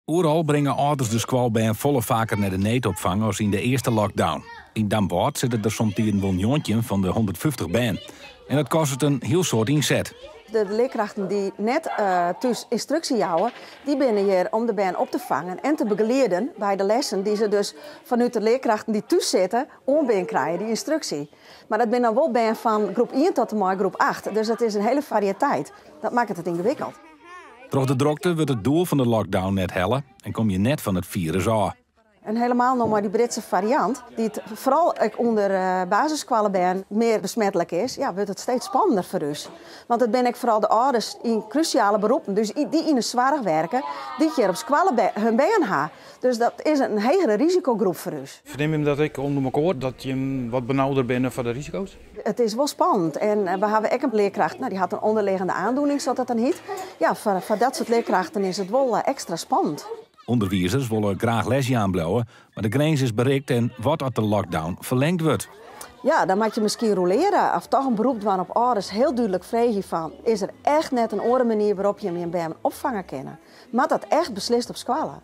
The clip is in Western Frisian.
Oeral bringe âlders de skoalbern folle faker nei de needopfang as yn de earste lockdown. Yn Damwâld sitte der somtiden wol 19 fan de 150 bern. En dat kostet in hiel soad ynset. De learkrachten dy't net thús ynstruksje jouwe, dy binne hjir om de bern op te fangen en te begelieden by de lessen dy't se dus fanút de learkrachten dy't thús sitte oanbean krije, dy ynstruksje. Mar dat binne dan wol bern fan groep ien tot en mei groep acht, dus dat is in hiele fariëteit. Dat makket it yngewikkeld. Troch de drokte wurdt it doel fan de lockdown net helle en kom je net fan it firus ôf. En helemaal no mei dy Britse fariant, dy't foaral ek ûnder basisskoallebern mear besmetlik is, ja, wurdt it steeds spannender foar ús. Want it binne ek foaral de âlders yn krúsjale beroepen, dus dy't yn de soarch werke, dy't hjir op skoalle hun bern ha. Dus dat is in hegere risikogroep foar ús. Fernimme jim dat ek ûnder mekoar, dat jim wat benauder binne foar de risiko's? It is wol spannend en we hawwe ek in learkracht, no, dy hat in ûnderliggende aandoening, sa't dat dan hyt. Ja, foar dat soart learkrachten is it wol ekstra spannend. Underwizers wolle graach les jaan bliuwe, mar de grins is berikt en wat as de lockdown ferlingd wurdt? Ja, dan moat je miskien rolearje of toch in berop dwaan op âlders, hiel dúdlik freegje fan, is der echt net in oare manier wêrop't jim jim bern opfange kinne? Moat dat echt beslist op skoalle?